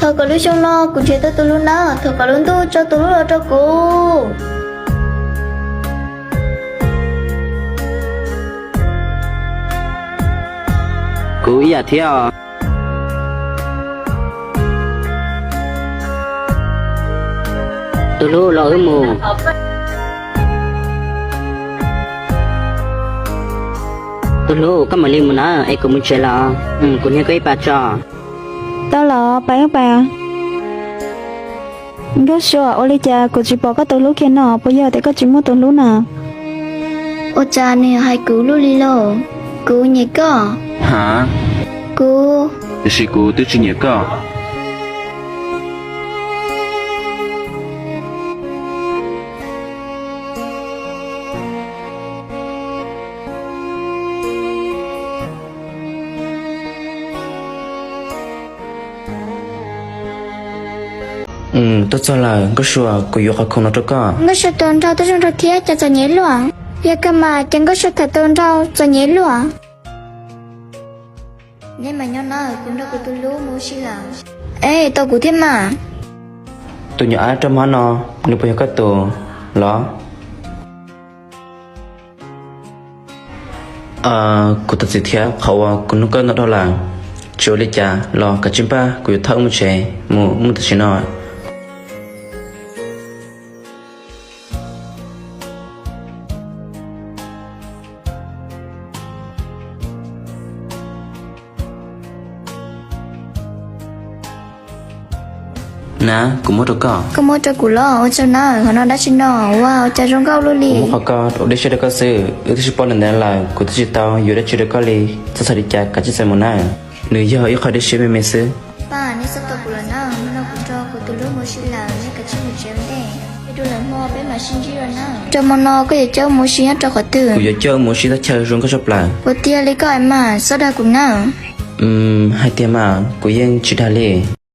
Thov kom lub xyoo no kuv nrhiav tau tus hlub nawb, thov kom lub ntuj tso tus hlub los rau kuv. Kuv ib yam thiab os. Tus hlub los wb mus. Tus hlub, koj mam li mus na, es kuv mus tsev lawm, kuv hnia koj ib pas tso. Tau los pais wb pais. Nkauj Sua, ua li cas kuv tsis pom koj tus hlub kiag no, puas yog tias koj tsis muaj tus hlub na? Ua cas nws hais kuv luaj li lauj? Kuv nyiam koj. Ha? Kuv. Tiam sis kuv twb tsis nyiam koj. Tuaj txog lawm Nkauj Sua, kuv yuav qhov khoom no rau koj. Nkauj Sua tus nraug twb zoo nraug thiab, cas txom nyem luaj. Yog kawg mas, ces Nkauj Sua tham tus nraug txom nyem luaj. Nej mas nyob nawb, kuv nrog kuv tus hlub mus ua si lawm. Es tau kuv thiab mas. Tus nyuam ab rog mob no, nws puas yog koj tus los? Kuv thov txim thiab, qhov uas kuv nug koj ntau dhau lawm. Tsis ua li cas los kav tsij npaj, kuv yuav thauj wb mus tsev mus, mus tam sim no. Na, kuv muab rau koj. Koj muab rau kuv los? Ua tsaug nawb, qhov no dab tsi no? Ua cas zoo nkauj luaj li. Kuv muab qhov ko ua dej siab rau koj xwb, wb twb tsis paub li ntawd lawm, kuv twb tsis tau yuav dab tsi rau koj li. Txhob xav li cas, kav tsij txais mus nawb. Nws yog ib qho dej siab me me xwb. Pab, nej txhob tos kuv lawm na, no kuv nrog kuv tus hlub mus ua si lawm, nej kav tsij mus tsev ua ntej, es rau lwm hmo peb mam sib ntsib dua na. Rau hmo no koj yuav coj wb mus ua si nyob rau qhov twg? Kuv yuav coj wb mus ua si thaj chaw zoo nkauj tshaj plaws. Puas tiag li koj mas, txhob dag kuv nawb. Hais tiag mas, kuv yeej tsis dag li.